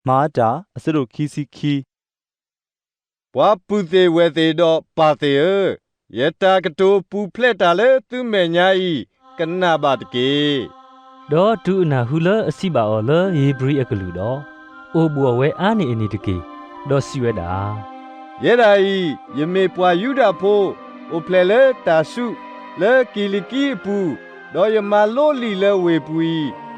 မၤအတၢ် အဆၢဒိၣ်ခံဆံခံ. ပှၤပုၢ်သ့ၣ်ဝဲၢ်သ့ၣ်ဒီးပၢ်သ့ၣ်ဧၢ, ယတၢ်ကတိၤပူၤဖျဲးတၢ်လၢသုမဲာ်ညါအံၤ ကနၣ်ဘၣ်တက့ၢ်. ဒီးတုၤအနၢ်ဟူလၢအစံးဘၣ်အီၤလၢဧ့ၤဘြံၤအကလုၢ်ဒီး, အိၣ်ဘူးအဝဲအါန့ၢ်အန့ၣ်တက့ၢ်, ဒီးစံးဝဲဒၣ်, ယဲဒၣ်အံၤ ယမ့ၢ်ပှၤယူဒၤဖိ, အိၣ်ဖျဲၣ်လၢတၢ်စူး, လၢကံၤလံးကံအပူၤ, ဒီးယမၤလိလံာ်လၢဝ့ၢ်ပူၤ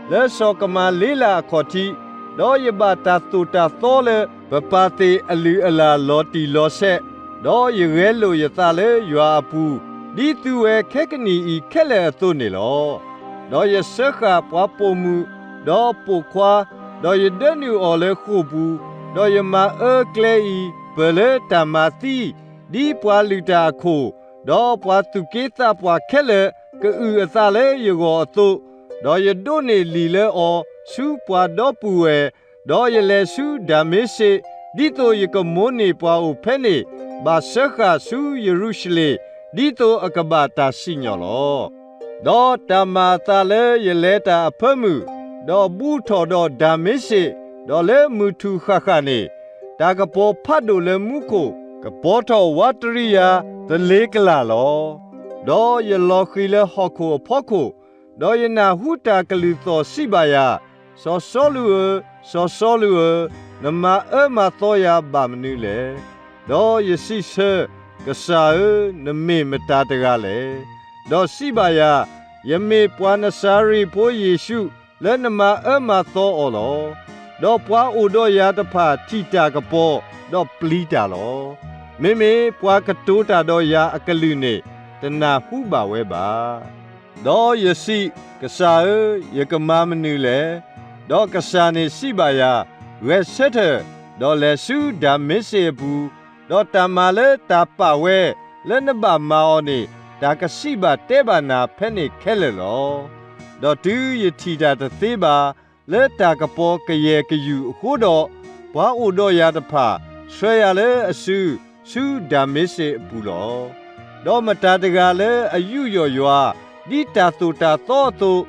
အံၤ, လၢစီၤကမၤလ့လးအခီၣ်ထံး, ဒီးယဘၣ်တၢ်သိၣ်တၢ်သီလၢပပၢ်သ့ၣ်အလုၢ်အလၢ်လီၤတံၢ်လီၤဆဲး, ဒီးယဂဲၤလိာ်ယသးလၢယွၤအပူၤ, ဒ်သုဝဲခဲကနံၣ်အံၤခဲလၢာ်အသိးန့ၣ်လီၤ. ဒီးယစၢဃာ်ပှၤပိာ်မုၣ်, ဒီးပိာ်ခွါ, ဒီးယဒၢနုာ်အီၤလၢဃိာ်ပူၤ, ဒီးယမၤအၢကျဲအံၤ ပၢၢ်လၢတၢ်မၤသံ, ဒ်ပှၤလုၢ်တၢ်အခိၣ်, ဒီးပှၤသူၣ်က့သးပှၢ်ခဲလၢာ် ကအုၣ်အသးလၢယဂီၢ်အသိး, ဒီးယဒိးန့ၢ်လံာ်လၢအီၤဆူပှၤဒီပုၢ်ဝဲၢ်, ဒီးယလဲၤဆူဒၤမ့းစ့း, ဒ်သိးယကမိၣ်န့ၢ်ပှၤအိၣ်ဖဲန့ၣ်, ဘၣ်စၢဃာ်ဆူယရူၤၡလ့ၣ်, ဒ်သိးအကဘၣ်တၢ်စံၣ်ညီၣ်လီၤ. ဒီးတၢ်မၤအသးလၢယလဲၤတၢ်အဖၢမုၢ်, ဒီးဘူးထီၣ်ဒီးဒၤမ့းစ့း, ဒီးလၢမုၢ်ထူၣ်ဃၣ်ဃၣ်န့ၣ်, တၢ်ကပီၤဖးဒိၣ်လၢမူခိၣ် ကပီၤထီၣ်ဝးတရံးယၤသလ့ၤကလာ်လီၤ. ဒီးယလီၤဃံၤလၢဟီၣ်ခိၣ်အဖီခိၣ်, ဒီးယနၢ်ဟူတၢ်ကလုၢ်သီၣ်စံးဘၣ်ယၤ, စီၤစီလူးဧၢ, စီၤစီလူးဧၢ, နမၤအၢမၤသီယၤဘၣ်မနုၤလဲၣ်. ဒီးယစံးဆၢ, ကစၢ်ဧၢ, နမ့ၢ်မတၤတဂၤလဲၣ်. ဒီးစံးဘၣ်ယၤ, ယမ့ၢ်ပှၤနစၤရ့းဖိယ့ၣ်ၡူး လၢနမၤအၢမၤသီအီၤလီၤ. ဒီးပှၤအိၣ်ဒီးယၤတဖၣ်ထံၣ်တၢ်ကပီၤ, ဒီးပျံၤတၢ်လီၤ. မ့မ့ၢ်ပှၤကတိၤတၢ်ဒီးယၤအကလုၢ်န့ၣ် တနၢ်ဟူဘၣ်ဝဲဘၣ်. ဒီးယစံး, ကစၢ်ဧၢ, ယကမၤမနုၤလဲၣ်. ဒီးကစၢ်န့ၣ်စံးဘၣ်ယၤ, ဂဲၤဆၢထၢၣ်, ဒီးလဲၤဆူဒၤမ့းစ့းအပူၤ, ဒီးတၢ်မၤလၢတၢ်ပာ်ဝဲ လၢနဘၣ်မၤအီၤန့ၣ် တၢ်ကစံးဘၣ်တဲဘၣ်နၤဖဲန့ၣ်ခဲလၢာ်လီၤ. ဒီးတုၤယထံၣ်တၢ်တသ့ဘၣ် လၢတၢ်ကပီၤကယဲၢ်ကယူၢ်အဃိဒီး, ပှၤအိၣ်ဒီးယၤတဖၣ် ဆှၢယၤလၢအစု ဆူဒၤမ့းစ့းအပူၤလီၤ. ဒီးမတၤတဂၤလၢအယူးယီၣ်ယွၤ ဒ်တၢ်သိၣ်တၢ်သီအသိး,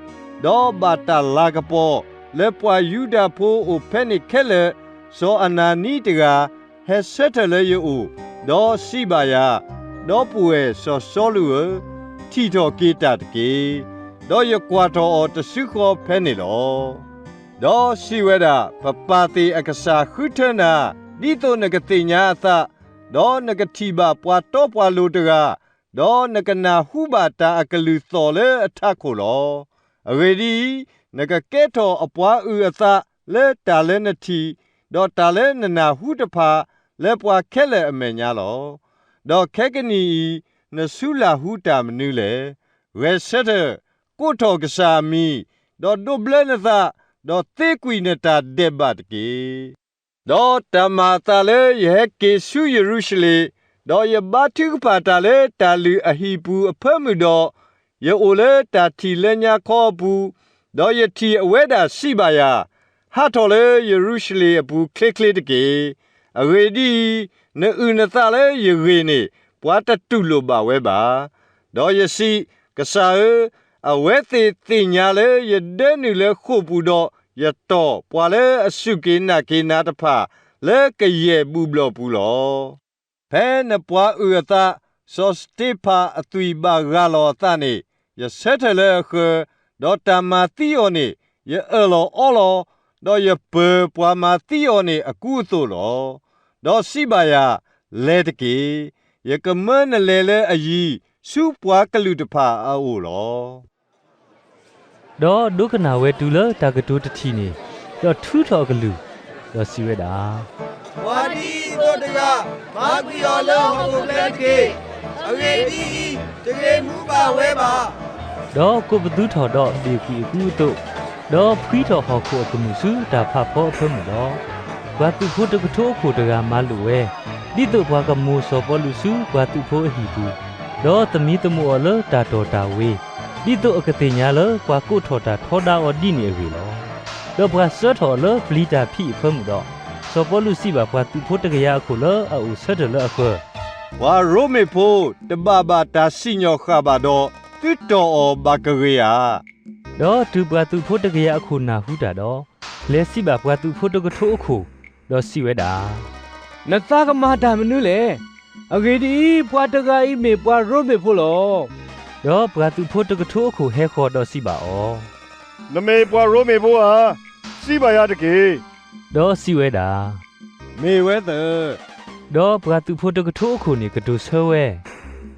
ဒီးဘၣ်တၢ်လၤကပီၤ လၢပှၤယူဒၤဖိအိၣ်ဖဲန့ၣ်ခဲလၢာ်, စီၤအနၤနံတဂၤ ဟဲဆၢထၢၣ်လၢယအိၣ်, ဒီးစံးဘၣ်ယၤ, ဒီပုၢ်ဝဲၢ်စီၤစီလူးဧၢ, ထံၣ်ထီၣ်က့ၤတၢ်တက့ၢ်. ဒီးယကွၢ်ထီၣ်အီၤတစုဃီဖဲန့ၣ်လီၤ. ဒီးစံးဝဲဒၣ်, ပပၢ်သ့ၣ်အကစၢ်ဃုထၢနၤ, ဒ်သိးနကသ့ၣ်ညါအသး, ဒီးနကထံၣ်ဘၣ်ပှၤတီပှၤလိၤတဂၤ, ဒီးနကနၢ်ဟူဘၣ်တၢ်အကလုၢ်သီၣ်လၢအထးခိၣ်လီၤ. အဂ့ၢ်ဒ်အံၤ, နကကဲထီၣ်အပှၤအုၣ်အသးလၢတၢ်လၢနထံၣ်, ဒီးတၢ်လၢနနၢ်ဟူတဖၣ် လၢပှၤခဲလၢာ်အမဲာ်ညါလီၤ. ဒီးခဲကနံၣ်အံၤ နဆူလၢ်ဟူတၢ်မနုၤလဲၣ်. ဂဲၤဆၢထၢၣ်, ကိးထီၣ်ကစၢ်အမံၤ, ဒီးဒိးဘျၢနသး, ဒီးသ့ကွံာ်နတၢ်ဒဲးဘးတက့ၢ်. ဒီးတၢ်မၤအသးလၢယဟဲက့ၤဆူယရူၤၡလ့ၣ်, ဒီးယဘါထုကဖၣ်တၢ်လၢတၢ်လုၢ်အဟံၣ်ပူၤအဖၢမုၢ်ဒီး, ယအိၣ်လၢတၢ်ထံၣ်လၢညါခီအပူၤ, ဒီးယထံၣ်အဝဲဒၣ်စံးဘၣ်ယၤ, ဟးထီၣ်လၢယရူၤၡလ့ၣ်အပူၤချ့ချ့တက့ၢ်. အဂ့ၢ်ဒ်အံၤ, နအုၣ်နသးလၢယဂ့ၢ်န့ၣ် ပှၤတတူၢ်လိာ်ဘၣ်ဝဲဘၣ်. ဒီးယစံး, ကစၢ်ဧၢ, အဝဲသ့ၣ်သ့ၣ်ညါလၢယဒၢနုာ်လၢဃိာ်ပူၤဒီး ယတီၢ်ပှၤလၢအစူၢ်က့ၤနာ်က့ၤနၤတဖၣ် လၢကယဲၢ်ဘူၣ်ဘျီၣ်ပူၤလီၤ. ဖဲနပှၤအုၣ်အသး စီၤစတ့ဖၣ်အသွံၣ်ဘၣ်ဂၢ်လီၤအသးန့ၣ်, ယဆၢထၢၣ်လၢအဃၢၤ, ဒီးတၢ်မၤသံအီၤန့ၣ် ယအၢၣ်လီၤအီလီၤ, ဒီးယပၢၢ်ပှၤမၤသံအီၤန့ၣ်အကူအသိးလီၤ. ဒီးစံးဘၣ်ယၤ, လဲၤတက့ၢ်. ယကမၢနလဲၤလၢအယံၤ ဆူပှၤကလုာ်တဖၣ်အအိၣ်လီၤ. ဒီးဒိကနၣ်ဝဲတုၤလၢတၢ်ကတိၤတထံၣ်န့ၣ်, ဒီးထုးထီၣ်အကလုၢ်, ဒီးစံးဝဲဒၣ်, ပှၤဒ်အံၤအသိးတဂၤ, မၤကွံာ်အီၤလၢဟီၣ်ခိၣ်ချၢတက့ၢ်. အဂ့ၢ်ဒ်အံၤ, တဂ့ၤမူဘၣ်ဝဲဘၣ်. ဒီးကိးပသူထီၣ်ဒီးဘ့ၣ်ကွံာ်အကူအသိး, ဒီးဖှံထီၣ်ဟီၣ်ခိၣ်အကမူၣ်ဆူတၢ်ဖးဖီအဖၢမုၢ်လီၤ. ပှၤသုးဖိတကထိအခိၣ်တဂၤမၤလိာ်ဝဲ, ဒ်သိးပှၤကမိၢ်စီၤပီလူးဆူပှၤသုးဖိအဟံၣ်ပူၤ, ဒီးသမံသမိးအီၤလၢတၢ်တီၢ်တၢ်ဝ့ၤ, ဒ်သိးအကသ့ၣ်ညါလၢပှၤကိးထီၣ်တၢ်ထီဒါအီၤဒ်န့ၣ်အဂ့ၢ်လီၤ. ဒီးပှၤစၢထီၣ်အီၤလၢပျံၤတၢ်ဖံးအဖၢမုၢ်ဒီး, စီၤပီလူးစံးဘၣ်ပှၤသုးဖိတကယၤအခိၣ်လၢအအိၣ်ဆၢထၢၣ်လၢအဃၢၤ, ပှၤရိမ့ၤဖိတဘၣ်ဘၣ်တၢ်စံၣ်ညီၣ်ဃၣ်ဘၣ်ဒီး, သုတီၢ်အီၤဘၣ်ကဂ့ၤဧါ. ဒီးတုၤပှၤသုးဖိတကယၤအခိၣ်နၢ်ဟူတၢ်ဒီး, လဲၤစံးဘၣ်ပှၤသုးဖိတကထိအခိၣ်, ဒီးစံးဝဲဒၣ်, နသးကမၤတၢ်မနုၤလဲၣ်. အဂ့ၢ်ဒ်အံၤ, ပှၤတဂၤအံၤမ့ၢ်ပှၤရိမ့ၤဖိလီၤ. ဒီးပှၤသုးဖိတကထိအခိၣ်ဟဲဃီၤဒီးစံးဘၣ်အီၤ, နမ့ၢ်ပှၤရိမ့ၤဖိဧါ. စံးဘၣ်ယၤတက့ၢ်. ဒီးစံးဝဲဒၣ်, မ့ၢ်ဝဲသၢ. ဒီးပှၤသုးဖိတကထိအခိၣ်န့ၣ်ကတိၤဆၢဝဲ,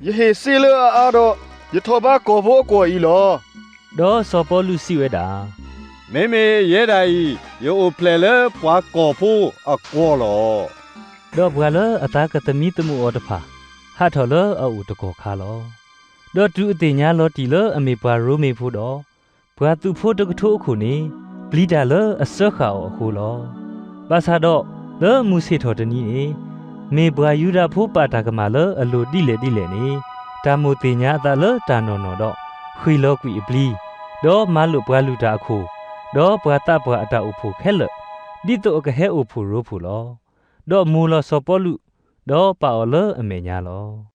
ယဟ့ၣ်စ့လၢအအါဒီး, ယထီၣ်ဘါကီၢ်ဖိအကွီၢ်အံၤလီၤ. ဒီးစီၤပီလူးစံးဝဲဒၣ်, မ့မ့ၢ်ယဲဒၣ်အံၤ, ယအိၣ်ဖျဲၣ်လၢပှၤကီၢ်ဖိအကွီၢ်လီၤ. ဒီးပှၤလၢအသးကသမံသမိးအီၤတဖၣ်, ဟးထီၣ်လၢအအိၣ်တကီၢ်ခါလီၤ. ဒီးတုၤအသ့ၣ်ညါလီၤတံၢ်လၢအမ့ၢ်ပှၤရိမ့ၤဖိဒီး, ပှၤသုးဖိတကထိအခိၣ်န့ၣ်, ပျံၤတၢ်လၢအစၢဃာ်အီၤအဃိလီၤ. ဘၣ်ဆၣ်ဒီး, လၢမုၢ်ဆ့ၣ်ထီၣ်တနံၤန့ၣ်, မ့ၢ်ပှၤယူဒၤဖိပာ်တၢ်ကမၣ်လၢအလိၤဒ်လဲၣ်ဒ်လဲၣ်န့ၣ်, တၢ်မိၣ်သ့ၣ်ညါအသးလၢတၢ်နီၢ်နီၢ်ဒီး, ဃ့ၢ်လီၤကွံာ်အပျံၤ, ဒီးမၤလိာ်ပှၤလုၢ်တၢ်အခိၣ်, ဒီးပှၤသးပှၢ်အတၢ်အိၣ်ဖှိၣ်ခဲလၢာ်, ဒ်သိးအကဟဲအိၣ်ဖှိၣ်ရိဖှိၣ်လီၤ. ဒီးမိၢ်လီၤစီၤပီလူး, ဒီးပာ်အီၤလၢအမဲာ်ညါလီၤ.